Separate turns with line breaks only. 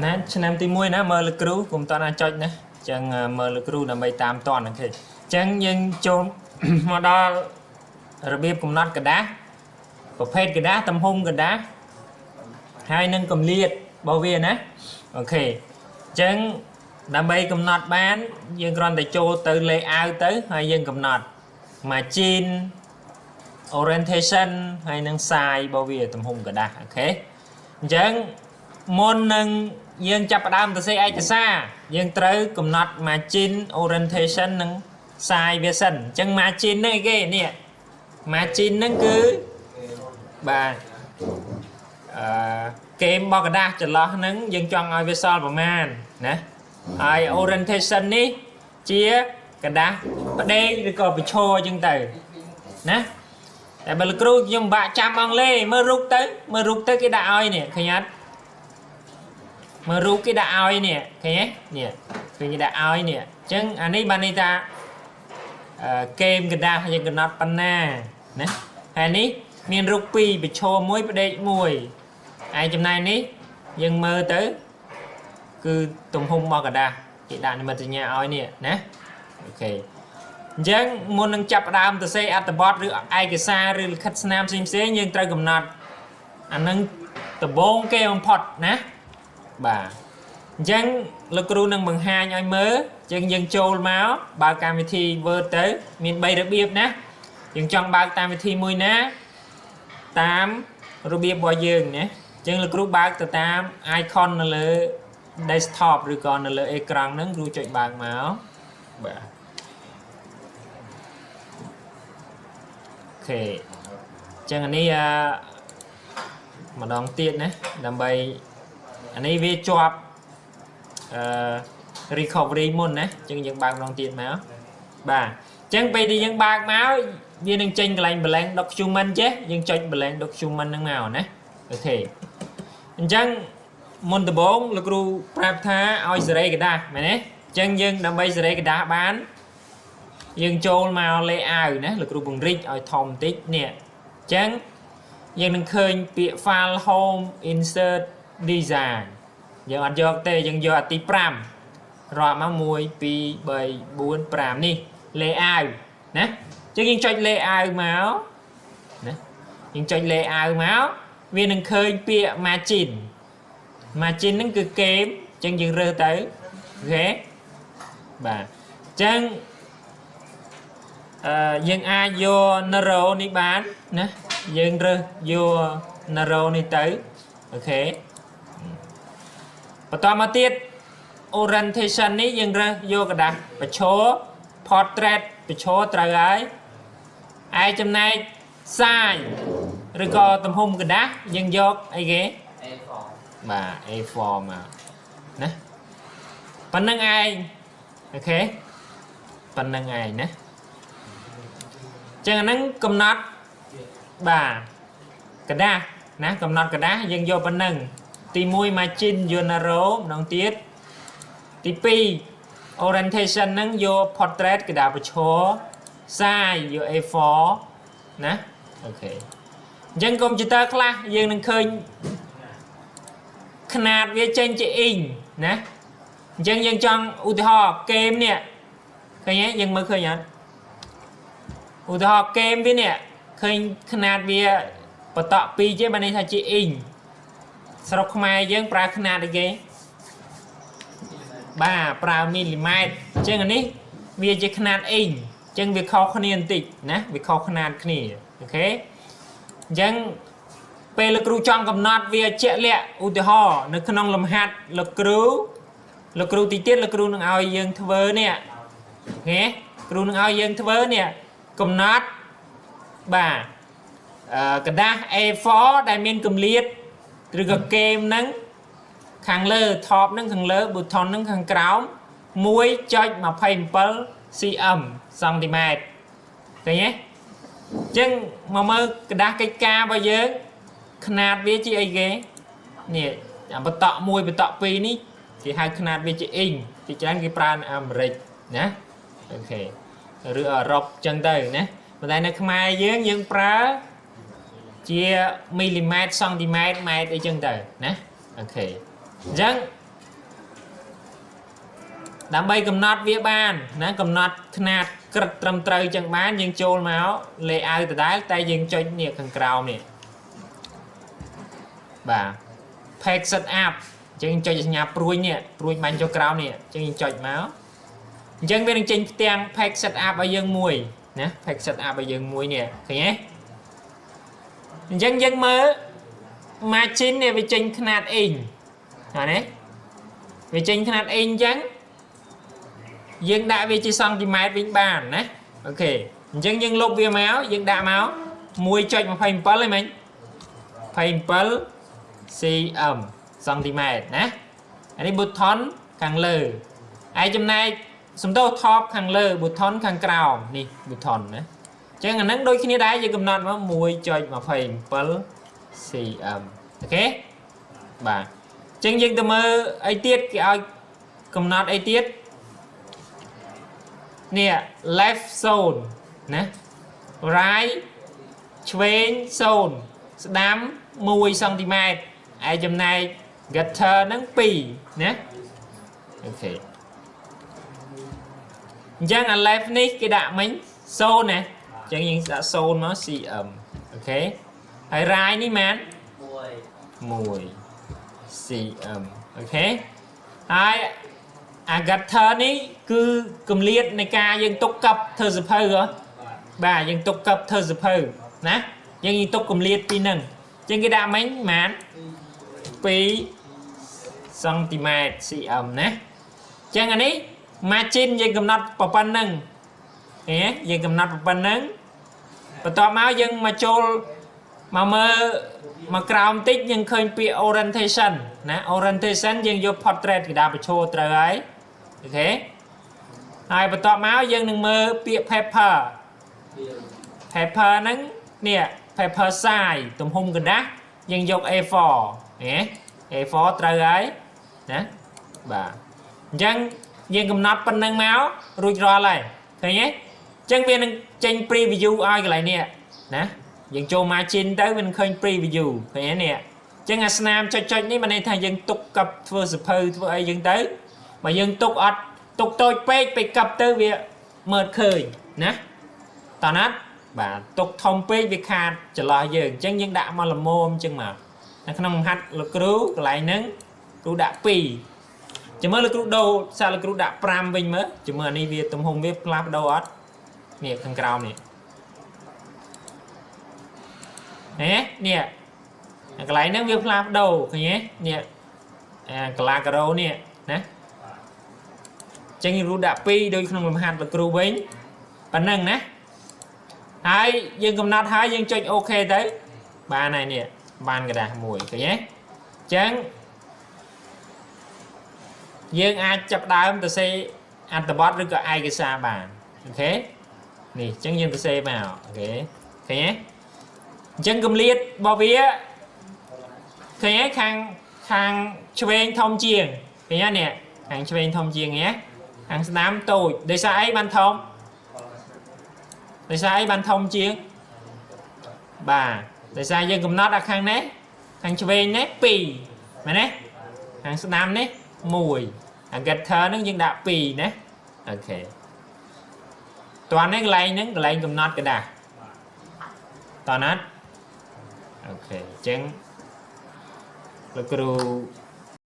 ណាឆ្នាំទី1ណាមើលលោកគ្រូកុំតន់អាចុចណាអញ្ចឹងមើលលោកគ្រូដើម្បីតាមតន់ OK អញ្ចឹងយើងចូល មកដល់របៀបកំណត់ក្រដាសប្រភេទក្រដាសទំហំក្រដាសហើយនឹងកម្លៀតរបស់វាណា OK អញ្ចឹងដើម្បីកំណត់បានយើងគ្រាន់តែចូលទៅ layout ទៅហើយយើងកំណត់ margin orientation ហើយនឹង size របស់វាទំហំក្រដាស OK អញ្ចឹងមុននឹងយើងចាប់ផ្ដើមសរសេរឯកសារយើងត្រូវកំណត់ margin orientation និង size វាសិនអញ្ចឹង margin ហ្នឹងអីគេនេះ margin ហ្នឹងគឺបាទអឺគែមរបស់ក្រដាសចន្លោះហ្នឹងយើងចង់ឲ្យវាសល់ប្រមាណណាហើយ orientation នេះជាក្រដាសផ្ដេកឬក៏ប្រឈរអញ្ចឹងទៅណាតែបើលោកគ្រូខ្ញុំពិបាកចាំអង់គ្លេសមើលរូបទៅមើលរូបទៅគេដាក់ឲ្យនេះឃើញអត់មើលរូបគេដាក់ឲ្យនេះឃើញទេនេះឃើញគេដាក់ឲ្យនេះអញ្ចឹងអានេះបានន័យថាអឺគែមក្រដាសយើងកំណត់ប៉ុណ្ណាណាហើយនេះមានរូបពីរប្រឈរមួយផ្ដេកមួយឯចំណែកនេះយើងមើលទៅគឺទំហំរបស់ក្រដាសគេដាក់និមិត្តសញ្ញាឲ្យនេះណា OK អញ្ចឹងមុននឹងចាប់ផ្ដើមសរសេរអត្ថបទឬឯកសារឬលិខិតស្នាមផ្សេងផ្សេងៗយើងត្រូវកំណត់អានឹងដំបូងគេបំផុតណាបាទអញ្ចឹងលោកគ្រូនឹងបង្ហាញឲ្យមើលអញ្ចឹងយើងចូលមកបើកកម្មវិធី Word ទៅមាន3របៀបណាយើងចង់បើកតាមវិធីមួយណាតាមរបៀបរបស់យើងណាអញ្ចឹងលោកគ្រូបើកទៅតាម icon នៅលើ desktop ឬក៏នៅលើអេក្រង់ហ្នឹងគ្រូចុចបើកមកបាទ OK អញ្ចឹងអានេះអឺម្ដងទៀតណាដើម្បីអានេះវាជាប់អឺ recovery មុនណាអញ្ចឹងយើងបើកម្ដងទៀតមកបាទអញ្ចឹងពេលដែលយើងបើកមកវានឹងចេញកន្លែង blank document ចេះយើងចុច blank document ហ្នឹងមកណា OK អញ្ចឹងមុនដំបូងលោកគ្រូប្រាប់ថាឲ្យសេរីក្រដាសមែនទេអញ្ចឹងយើងដើម្បីសេរីក្រដាសបានយើងចូលមក layout ណាលោកគ្រូពង្រីកឲ្យធំបន្តិចនេះអញ្ចឹងយើងនឹងឃើញពាក្យ file home insert design យើងអត់យកទេយើងយកអាទី5រាប់មក1 2 3 4 5នេះ layout ណាអញ្ចឹងយើងចុច layout មកណាយើងចុច layout មកវានឹងឃើញពាក្យ margin margin ហ្នឹងគឺគែមអញ្ចឹងយើងរើសទៅ OK បាទអញ្ចឹងអឺយើងអាចយក narrow នេះបានណាយើងរើសយក narrow នេះទៅ OK បន្តមកទៀត orientation នេះយើងរើសយកក្រដាសប្រឈរ portrait ប្រឈរត្រូវហើយឯចំណែក size ឬក៏ទំហំក្រដាសយើងយកអីគេ
A4
បាទ A4 មកណាប៉ុណ្្នឹងឯង OK ប៉ុណ្្នឹងឯងណាចឹងអាហ្នឹងកំណត់បាទក្រដាសណាកំណត់ក្រដាសយើងយកប៉ុណ្្នឹងទី1 margin យក narrow ម្ដងទៀតទី2 orientation ហ្នឹងយក portrait ក្រដាសប្រឈរ size យក A4 ណា OK អញ្ចឹងកុំព្យូទ័រខ្លះយើងនឹងឃើញ ຂະຫນາດវាចេញជាអ៊ីងណាអញ្ចឹងយើងចង់ឧទាហរណ៍គែមនេះឃើញទេយើងមើលឃើញអត់ឧទាហរណ៍គែមវានេះឃើញຂະຫນາດវាបតក់2ជាបានន័យថាជាអ៊ីងស្រុកខ្មែរយើងប្រើຂະຫນາດអីគេបាទប្រើមីលីម៉ែត្រអញ្ចឹងអានេះវាជាຂະຫນາດអ៊ីងអញ្ចឹងវាខុសគ្នាបន្តិចណាវាខុសຂະຫນາດគ្នា OK អញ្ចឹង ពេលលោកគ្រូចង់កំណត់វាជាក់លាក់ឧទាហរណ៍នៅក្នុងលំហាត់លោកគ្រូលោកគ្រូទីទៀតលោកគ្រូនឹងឲ្យយើងធ្វើនេះឃើញគ្រូនឹងឲ្យយើងធ្វើនេះកំណត់បាទអឺក្រដាស A4 ដែលមានកម្លៀតឬក៏គែមហ្នឹងខាងលើ top ហ្នឹងខាងលើ bottom ហ្នឹងខាងក្រោម1.27 cm សង់ទីម៉ែត្រឃើញទេអញ្ចឹងមកមើលក្រដាសកិច្ចការរបស់យើង ຂະຫນາດវាជាអីគេនេះអាបតក់1បតក់2នេះគេហៅຂະຫນາດវាជាអ៊ីងទីច្រើនគេប្រើនៅអាមេរិកណា OK ឬអឺរ៉ុបចឹងទៅណាប៉ុន្តែនៅខ្មែរយើងយើងប្រើជាមីលីម៉ែត្រសង់ទីម៉ែត្រម៉ែត្រអីចឹងទៅណា OK អញ្ចឹង ដើម្បីកំណត់វាបានណាកំណត់ຂະຫນាតក្រឹតត្រឹមត្រូវចឹងបានយើងចូលមក layout ដដែលតែយើងចុចនេះខាងក្រោមនេះបាទ page set up អញ្ចឹងចុចសញ្ញាព្រួយនេះព្រួយបាញ់ចុះក្រោមនេះអញ្ចឹងយើងចុចមកអញ្ចឹងវានឹងចេញផ្ទាំង page set up ឲ្យយើងមួយណា page set up ឲ្យយើងមួយនេះឃើញទេអញ្ចឹងយើងមើល margin នេះវាចេញຂະຫນាតអ៊ីងណានេះវាចេញຂະຫນាតអ៊ីងអញ្ចឹងយើងដាក់វាជាសង់ទីម៉ែត្រវិញបានណាOK អញ្ចឹងយើងលុបវាមកយើងដាក់មក1.27ហ្នឹងមិញ27 cm សង់ទីម៉ែត្រណាអានេះ bottom ខាងលើឯចំណែកសំដៅ top ខាងលើ bottom ខាងក្រោមនេះ bottom ណាអញ្ចឹងអាហ្នឹងដូចគ្នាដែរយើងកំណត់មក1.27 cm OK បាទអញ្ចឹងយើងទៅមើលអីទៀតគេឲ្យកំណត់អីទៀតនេះ left 0ណា right ឆ្វេង0ស្ដាំ1សង់ទីម៉ែត្រឯចំណែក gutter ហ្នឹង2ណាOK អញ្ចឹងអា left នេះគេដាក់មិញ0ណាអញ្ចឹងយើងដាក់0មក cm OK ហើយ right នេះមែន
មួយ
1 cm OK ហើយអា gutter នេះគឺកម្លៀតនៃការយើងទុកកັບធ្វើសភៅហ៎បាទយើងទុកកັບធ្វើសភៅណាយើងយើងទុកកម្លៀតពីហ្នឹងអញ្ចឹងគេដាក់មិញប៉ុន្មាន2សង់ទីម៉ែត្រ cm ណាអញ្ចឹងអានេះ margin យើងកំណត់ប៉ុណ្្នឹងឃើញទេយើងកំណត់ប៉ុណ្្នឹងបន្ទាប់មកយើងមកចូលមកមើលមកក្រោមតិចយើងឃើញពាក្យ orientation ណា orientation យើងយក portrait កដាប្រឈរត្រូវហើយ OK ហើយបន្ទាប់មកយើងនឹងមើលពាក្យ paper paper ហ្នឹងនេះ paper size ទំហំក្រដាសយើងយក A4 ហ៎ A4 ត្រូវហើយណាបាទអញ្ចឹងយើងកំណត់ប៉ុណ្្នឹងមករួចរាល់ហើយឃើញទេអញ្ចឹងវានឹងចេញ preview ឲ្យកន្លែងនេះណាយើងចូល margin ទៅវានឹងឃើញ preview ឃើញទេនេះអញ្ចឹងអាស្នាមចុចចុចនេះមានន័យថាយើងទុកកັບធ្វើសភៅធ្វើអីយើងទៅបើយើងទុកអត់ទុកតូចពេកពេលកັບទៅវាមើលឃើញណាតើណាត់បាទទុកធំពេកវាខាតចន្លោះយើងអញ្ចឹងយើងដាក់មកល្មមអញ្ចឹងមកនៅក្នុងលំហាត់លោកគ្រូកន្លែងហ្នឹងគ្រូដាក់2ចាំមើលលោកគ្រូដូរសាកលោកគ្រូដាក់5វិញមើលចាំមើលអានេះវាទំហំវាផ្លាស់ប្ដូរអត់នេះខាងក្រោមនេះហេនេះកន្លែងហ្នឹងវាផ្លាស់ប្ដូរឃើញទេនេះអាកាឡាការ៉ូនេះណាចឹងគ្រូដាក់2ដូចក្នុងលំហាត់លោកគ្រូវិញប៉ុណ្ណឹងណាហើយយើងកំណត់ហើយយើងចុច OK ទៅបានហើយនេះបានក្រដាសមួយឃើញទេអញ្ចឹងយើងអាចចាប់ដើមទៅសេអត្ថបទឬក៏ឯកសារបាន OK នេះអញ្ចឹងយើងទៅសេមក OK ឃើញទេអញ្ចឹងកម្លៀតរបស់វាឃើញទេខាងខាងឆ្វេងធំជាងឃើញទេនេះខាងឆ្វេងធំជាងហ៎ខាងស្ដាំតូចដោយសារអីបានធំដោយសារអីបានធំជាងបាទដោយសារយើងកំណត់អាខាងនេះខាងឆ្វេងនេះ2មែនទេខាងស្ដាំនេះ1អា gutter ហ្នឹងយើងដាក់2ណាOK តោះនេះកន្លែងហ្នឹងកន្លែងកំណត់ក្រដាសតោះណាត់OK អញ្ចឹងលោកគ្រូ